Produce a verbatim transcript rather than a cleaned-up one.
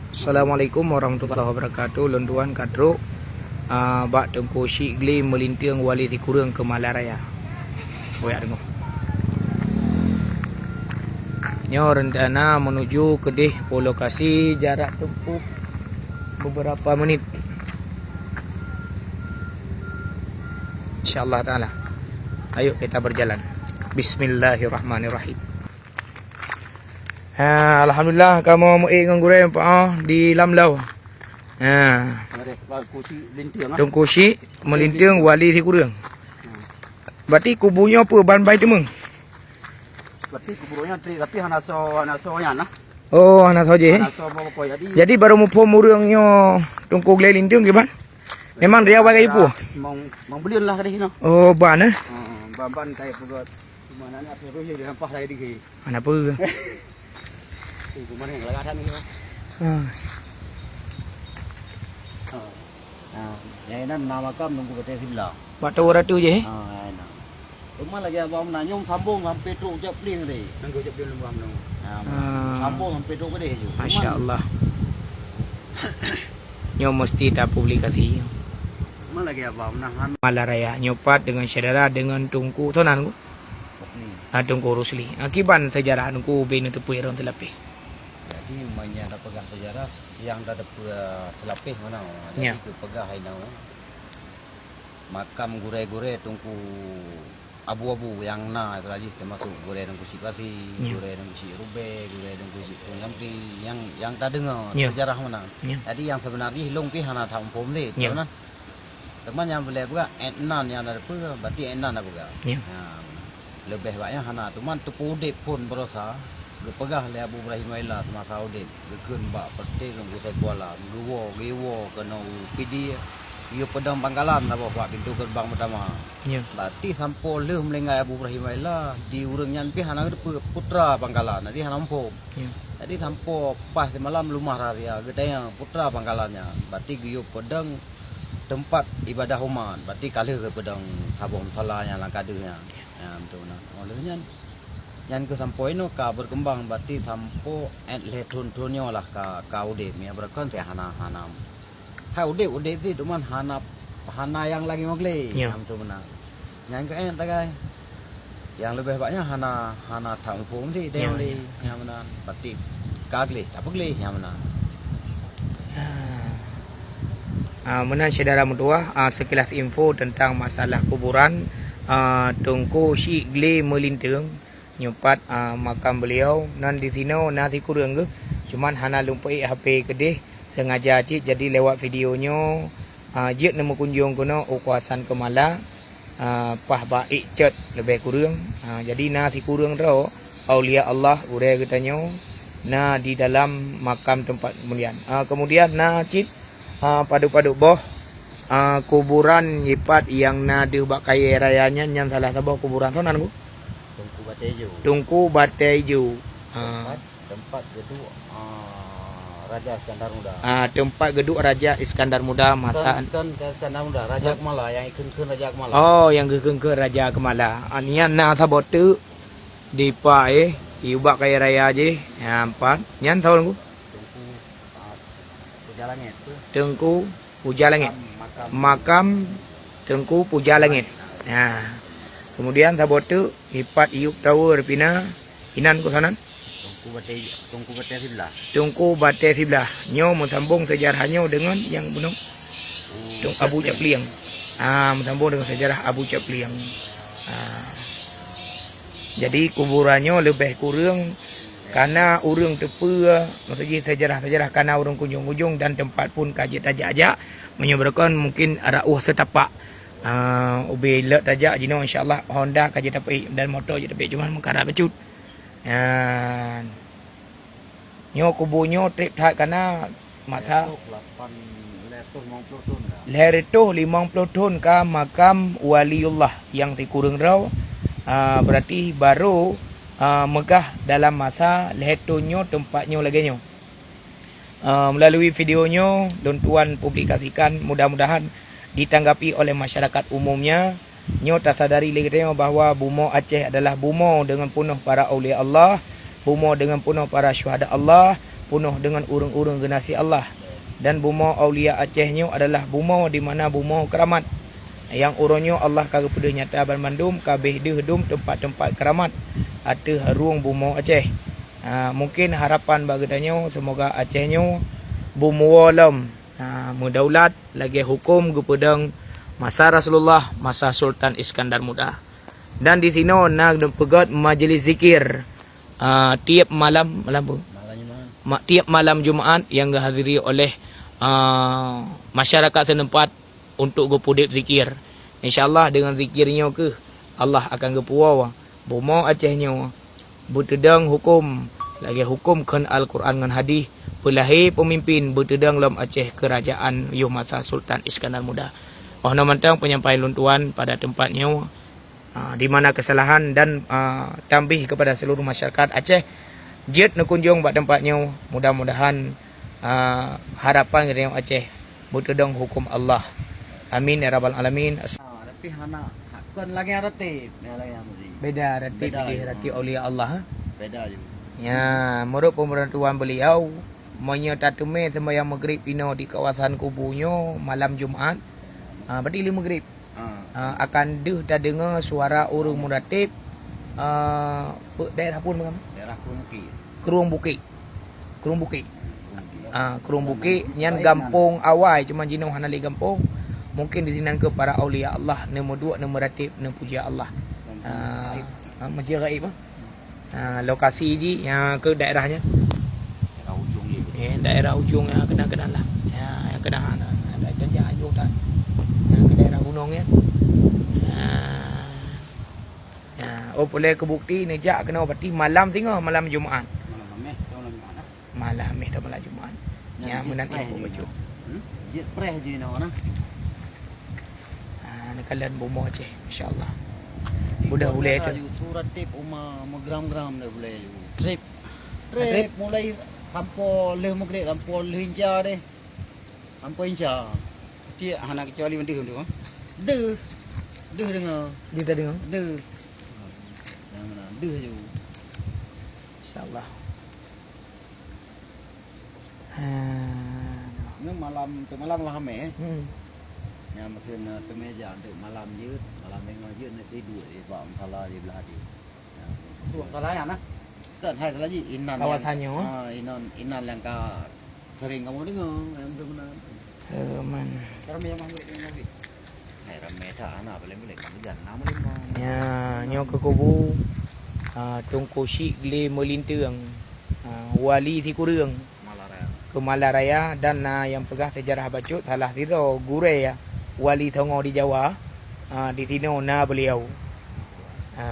Assalamualaikum warahmatullahi wabarakatuh. Lôn tuan ka trok, ah, bak Teungku Syik Gle Meulinteung Wali Sikureueng Keumala Raya. Boyak deungoe. Nyoe rencana menuju keudeh, po lokasi jarak tempuh beberapa menit. Insyaallah taala. Ayo kita berjalan. Bismillahirrahmanirrahim. Ha, alhamdulillah, kamoe meuék ngon gurée Pak, oh, di Lamlau. Ha. Teungku Syik Meulinteung, ah. Teungku Syik Meulinteung, Wali Sikureueng. Hmm. Berarti kubu nyoe peue, ban bai teumeueng? Berarti kubu nyoe trik, tapi hana soe, hana soe nyan lah. Oh, hana soe jih, eh? Hana soe apa-apa, jadi. Jadi baru muphom ureueng nyoe Teungku Gle Linteung kiban? Memang dari awai ka jipuh? Mong, mong buleuen lah kadeh nyoe. Oh, ban, eh? Ha, ban, ban kai peugah. Cuma aneuk-aneuk terus dia hampa lagi dikit. Hana peue. Eh, cuma ni lagak dah ni. Ha. Ha. Ha, nyang inan na makam Teungku Batée Sibla. Bak Tower Ratu jih, eh? Ha, inan. Cuma lagée abang meunan, nyoe sambong sampai trok jak pling tadi. Nang jak pling lembah meunan. Ha, sambong sampai trok keudeh ju. Masya Allah. Nyoe mesti tapublikasi. Cuma lagée abang meunan. Mala Raya nyoe pat deungon syedara, deungon Teungku Tonan, ku? Rusli. Ah, Teungku Rusli. Ah, kiban sejarah Teungku ubé neuteupeue rhon seulapeh? Jadi, meunyoe tapeugah sejarah, nyang tateupeue seulapeh meunan. Jadi, ya, geupeugah inoe makam gurée-gurée Teungku Abu-abu nyang na, istilah jih, teumasuk gurée Teungku Syik Pasi, ya, gurée Teungku Syik Rubée, gurée Teungku Syik Tueng Nyampli, nyang, nyang tadeungoe, ya, sejarah meunan. Ya. Jadi, nyang seubeuna jih lôn pih hana tamuphom lé, ya, meunan. Teuma nyang peureulée peugah, ék nan nyang na teupeue, berarti ék nan na peugah. Ya. Nah, leubeh bak nyan hana, teuma teupeu udeb phon baroesa, geupeugah lé Abu Ibrahim Maila seumasa udeb, geukheun bak peuté ngon gusai kuala, geuwoe, geuwoe keunoe u Pidie, geuyue peudong Bangkalan saboh bak pintoe geureubang peutama. Ya. Berarti sampoe lheueh meuninggai Abu Ibrahim Maila, di ureueng nyan pih hana geuteupeue putra Bangkalan, jadi hana muphom. Ya. Jadi sampoe paih simalam leumah rahsia, geutanyong putra Bangkalan nyan, berarti geuyue peudong teumpat ibadah umat, berarti ka lheueh geupeudong saboh musala nyang lam ka deuh nyan. Ya, beutôi na. Oh, lheueh nyan, nyan keuh sampoe inoe ka beukeumbang, berarti sampoe ék lhée thon-thon nyoe lah ka, ka udeb, ya, beureukan teuh hana, hana. Hai udeb, udeb cit, teuma hana, hana nyang lagée nyoe gleh. Ya. Nyang tu meunan. Nyang keu ék tagai. Nyang leubeh bak nyan hana, hana tamuphom cit, ya, deh, ya, nyang meunan. Berarti ka gleh, tapeugleh nyang meunan. Ah, meunan syedara meutuwah, ah, sekilas info tentang masalah kuburan, ah, Teungku Syik Gle Meulinteung. Nyoe pat, ah, makam beliau, nan di sinoe na sikureueng geuh, cuman hana lôn peuék hapé keudeh, sengaja cit, jadi lewat video nyoe, ah, jeuet neumeukunjong keunoe u kawasan Keumala, ah, paih bak ék cot leubeh kureueng. Ah, jadi na sikureueng droe aulia Allah gurée geutanyoe na di dalam makam teumpat keumuliaan. Ah, kemudian na cit, ah, padub-padub boh, ah, kuburan jipat nyang na deuh bak kayée raya nyan, nyan salah saboh kuburan soe nan, Gu? Teungku Batée Ijo. Teungku Batée Ijo. Ha. Teumpat, teumpat geuduek, ah, Raja Iskandar Muda. Ah, teumpat geuduek Raja Iskandar Muda masa. Kon, kon Iskandar Muda, Raja Keumala, nyang ikheun-kheun Raja Keumala. Oh, nyang geukheun-kheun Raja Keumala. Ah, nyan na saboh teuk dipa, eh, di ubak kayée raya jih. Nyan pat. Nyan saboh, Gu? Teungku, ah, Puja Langét tu. Teungku Puja Langét. Makam, makam. Makam Teungku Puja Langét. Ha. Kemudian saboh teuk jipat Yub Tower pih na, inan keu soe nan? Teungku Batée, Teungku Batée Siblah. Teungku Batée Siblah. Nyoe meusambong seujarah nyoe deungon nyang bunoe. Teungku Abu Cot Plieng. Ah, meusambong deungon seujarah Abu Cot Plieng. Ah. Jadi kuburan nyoe leubeh kureueng kana ureueng teupeue, maksud jih seujarah-seujarah kana ureueng kunjong-kunjong dan teumpat pun ka jeuet tajak-jak. Meunyoe beureukan mungkin rauh seutapak. Ah, ubé lheueh tajak jinoe insya Allah Honda ka jeuet tapeuék dan moto jeuet tapeuék, cuman meukarat bacut. Nyan. Nyoe kubu nyoe treb that kana masa lhèe reutôh limong ploh thon ka. Lhèe reutôh limong ploh thon ka makam waliullah nyang sikureueng droe, ah, berarti baru, ah, meugah dalam masa lhèe thon nyoe teumpat nyoe lagèe nyoe. Ah, melalui video nyoe lôn tuan publikasikan, mudah-mudahan ditanggapi oleh masyarakat umumnya. Nyoe tasadari lé geutanyoe bahwa bumoe Aceh adalah bumoe deungon peunoh para aulia Allah, bumoe deungon peunoh para syuhada Allah, peunoh deungon ureuëng-ureuëng geunaséh Allah. Dan bumoe aulia Aceh nyoe adalah bumoe di mana bumoe keuramat. Nyang uroe nyoe Allah ka geupeudeuh nyata banmandum, ka abéh deuh dum teumpat-teumpat keuramat ateueh rueng bumoe Aceh. Ha, mungkin harapan bak geutanyoe, seumoga Aceh nyoe beumeuwoe lom, ha, meudaulat lagée huköm geupeudong masa Rasulullah, masa Sultan Iskandar Muda. Dan di sinoe na geupeugét majlis zikir, ah, tieb malam, malam apa? Malam Jumaat. Ma-, tieb malam Jumaat nyang geuhadiri oleh, ah, masyarakat setempat untuk geupeudeb zikir. Insya Allah, dengan zikir nyoe keuh Allah akan geupuwoe bumoe Aceh nyoe, beuteudong huköm lagée huköm kheun Al-Quran ngon hadis, peulahé peumimpin beuteudong lom Aceh keurajaan yoh masa Sultan Iskandar Muda. Oh noe mantong peunyampaian lôn tuan pada teumpat nyoe, ah, di mana kesalahan dan, ah, tambih kepada seluruh masyarakat Aceh jeuet neukunjong bak teumpat nyoe. Mudah-mudahan, ah, harapan geutanyoe Aceh beuteudong huköm Allah. Amin ya rabbal alamin. Ah, tapi hana, kon lagée Ratib, ya, lagée Ratib. Beda Ratib, beda, beda ya. Ratib aulia Allah, ha? Beda juga. Ya, menurut pemberitahuan beliau, meunyoe tateumé sembahyang Maghrib inoe di kawasan kubu nyoe malam Jumaat, ah, berarti lheueh Maghrib. Ah. Ah, akan deuh tadeungoe suara ureuëng meuratib, ah, pe-, daerah pun, Bang? Daerah Krueng Bukit. Krueng Bukit. Krueng Bukit. Ah, Krueng Bukit nyan gampông awai, cuma jinoe hana lé gampông. Mungkin di sinan keuh para aulia Allah neumeuduek, neumeuratib, neupuja Allah. Ah, ah, Masjid Gaib, ah. Ah, lokasi jih, ya, keu daerah nyan. Daerah ujong jih. Eh, daerah ujong, ya, keunan-keunan lah. Ya, nyang keunan, ah, ada janjak ujong dah. Ya, keu daerah gunong, ya. Ya. Ya, oh, boleh keu bukti neujak keunoe berarti malam singoh, malam Jumaat. Malam Khamis, malam Jumaat lah. Malam Khamis atau malam Jumaat. Nyan ya, jeuet meunan fresh info jih bacut. Nyoe. Hmm? Jeuet fresh jih nyoe nah. Ah, neukalon bumoe Aceh, insya Allah. Mudah ulée tu. Surat tip uma meugram-gram dah ulée tu. Trip. Trip. Trip mulai sampoe lheueh Maghrib, sampoe lheueh Isya deh. Sampoe Isya. Cit hana kecuali deuh tu. Deuh. Deuh deungoe. Deuh tak deungoe? Deuh. Yang mana? Deuh je. Insya Allah. Ha. Ni malam, tu malam lah ramai, eh. Hmm. Yang masa na teumé jak untuk malam je, malam tengah je na sidue di bak musala di belah dia. Ya. Su musala ya nah. Kan hai lagi inan. Kawasan nyoe. Ah, inan, inan yang ka sering kamu dengar, yang tu benar. Aman. Ramai yang maghrib, yang maghrib. Hai ramai tak anak paling-paling kamu jangan nama lima. Ya, nyoe keu kubu, ah, Teungku Syik Glee Meulinteueng. Ha, Wali Sikureueng, Malaya. Keu Malaya dan na nyang peugah seujarah bacut salah sidroe gurée, ya, wali songoh di Jawa, ha, di sinoe na beliau. Ha,